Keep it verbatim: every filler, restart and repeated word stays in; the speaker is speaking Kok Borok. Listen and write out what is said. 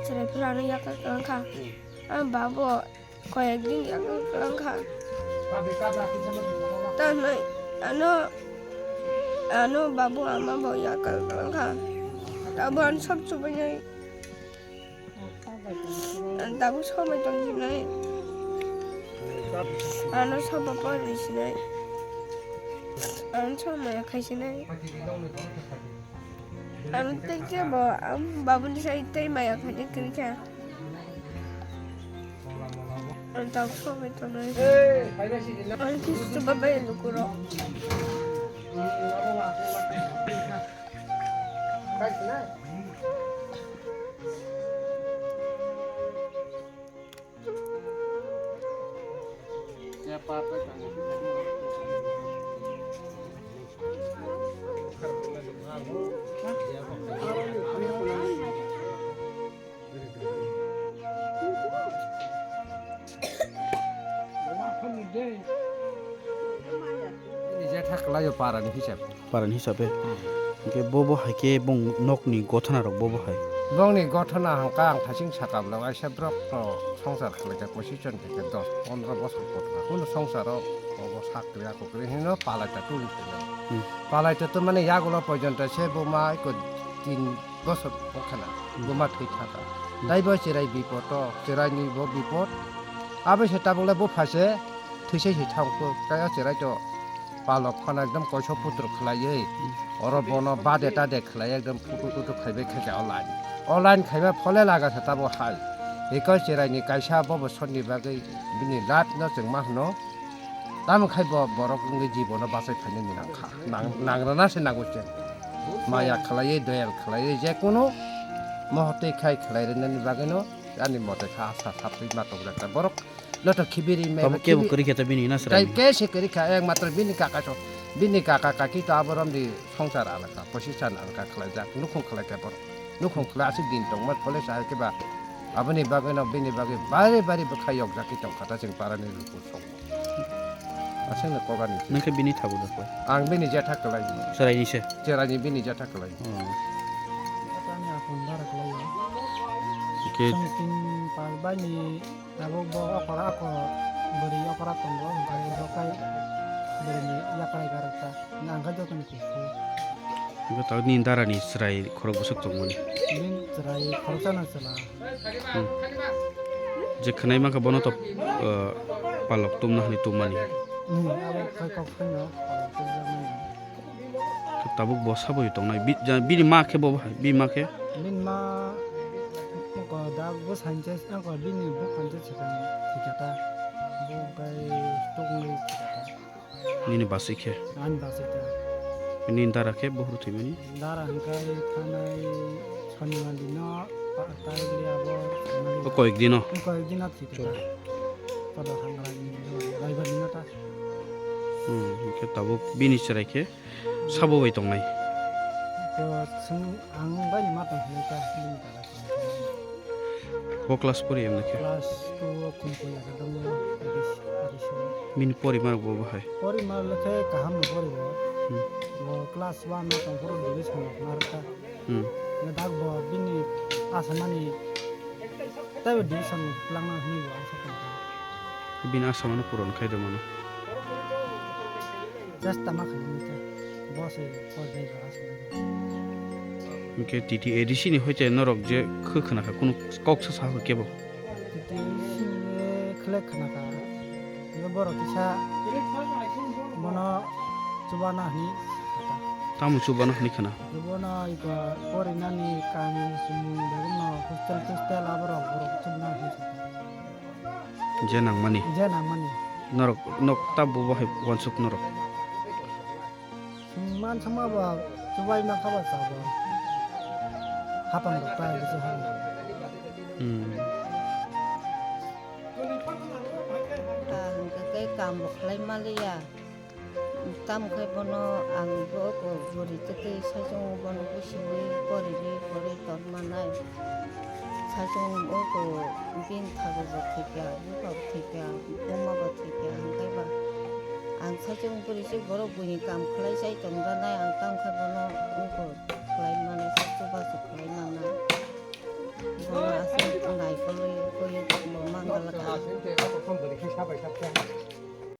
Chwrai phano yakar kwlwng kha. Ang babo koyek din yakar kwlwng kha. Tanai ano, ano babu ama bo yakar kwlwng kha. Abo ang sob chubainai. Ang tabuk somai tongsinai. Ano soba porisinai. Ang somai khaisinai. Ang tei kebo ang babuni sai tei maya khaini kwrwi kha. Ang tabuk somai tongnai. Ang kisu babai lukurok. Ni jatha kwlaio parani hisab. Parani hisabe. Hmm. Hwnkhe bo bo hai khe bong nokni gothona rok bo bo hai. Bongni gothona hwnkha ang thasing sakam no waisa borok no songsar khlaijak position theke dos pondro bosor kotor. Hwnwi songsaro obo sak kwrwi ako kwrwi hwnwi no palai ta tuli khe. Hmm. Palai ta twi mani yagulo pojonto se bo ma eko tin bosor wngkhana. Hmm. Bo ma thwi thaka. Hmm. Tei bo chwrai bipot o, chwraini bo bipot. Abo se tabuk le bupha se thwisai se thang khe o chwrai to. Palok phano ekdom koiso putur khlaiwi, oro bono bade tade khlai ekdom putur putur khaibai khe o line. O line khaiba phole laga sa tabuk hai. Eko chwraini kaisa bobo sonni bagwi bini lat no chwng ma hwno. Tamo khai bo borok wngwi jibono bachai phainani nangkha. Nang, nangrana se nango chwng. Maya khlaiwi, doyal khlaiwi, jekunu mohotwi khai khlai rwnani bagwino ani mote kha asa sapri ma tongjakha borok. Joto khibiri me Tamo kebo khibi-, kwrwi khe to bini na tai srani. Ke se kwrwi kha, ek matro bini kaka to, bini kaka kaki to abo romdi songsar alaka, position alaka khlai jak, nukhung khlai khe borok. Nukhung khlai aswk din tongma phole sa khe ba. Aboni bagwi no bini bagwi bari bari bwkha yok jak ki tong kha ta chwng para ni luku song. Aswk no kogar ni. Nang khe bini thabu da koi. Ang bini jetha kwlai. Chwrai ni se. Chwrai ni bini jetha kwlai. Hmm. Ani akon bara kwlai. Ke Song tin pal bai ni Abo bo okora ako bwrwi okora tongo, hwnkhe bo khai bwrwini yakrai garwkha, hwnkhe ang khe jotoni kusu. Bo tabuk nini darani chwrai khorok bwswk tongmani. Bini chwrai khoroksano chwla. Hmm. Je khwnai mankha bono to, uh, palok tumna hwnwi tummani. Hmm, abo khai kok phaino palok tumjakmani. Tabuk bo sabui tongnai. Bi-, ja-, bini ma khe bo bahai, bini ma khe? Bini ma, ko da bo sanche, ko bini bo kanche chikang thikata. Bo kai tokni thikata. Nini basi khe? Ani basi ta. Nini dara khe bohor thwimani? Dara hwnkhe thanai Shonibar dino, pa-, tarik liya bo. O koyek dino? Koyek dino thikata. Kodo hangra ni, Raibar dino ta. Hmm, hwnkhe tabuk bini chwrai khe? Sabo bai tongnai. Ko chwng ang bai ni ma tong hwnwi ta bini dara. Bo class pori emne khe? Class two o kun pori ya dong A D C, A D C. Bini pori ma bo bahai. Pori ma le khe kaham no pori bo. Hmm. Bo class one no tong phuru division no khna rwkha. Hmm. Dak bo bini asamani taibo division no twlangna hwnwi bo ang sakha. Bini asamano puron khai de mano. Just tama khaini ta. Bo se pojai bara se. Hwnkhe T T A D C ni hoite norok je khw khna kha kunu kok sa sa kebo? T T A D C ni khlek khna kha. Hwnkhe borok kisa bono chubana hwnwi sakha. Tamo chubana hwnwi khna? Bono iko porinani kami sumung begono hostel tostel aborok borok chubna hwnwi sakha. Je nangmani. Je nangmani. Norok nok ta bo bahai wansuk norok. Sungman sama ba chubai ma khaba sabo. Hapang rok ta bisi hapang. Hmm. Ta hwnkhe tei kam bo khlai maliya. Tamo khe bono ang bo ko bwrwi tei tei saichung bono busiwi poriwi pori tongmanai. Saichung o ko bini thago bo thwikha, bupha bo thwikha, buma bo thwikha, hwnkhe ba ang saichung bwrwi se borok buini kam khlai chai tongjanai, ang tamo khe bono wngkor khlai manai, chubachu khlai manai. Bono Chwng aswk khe o kosom bwrwi khe sabai sakhe.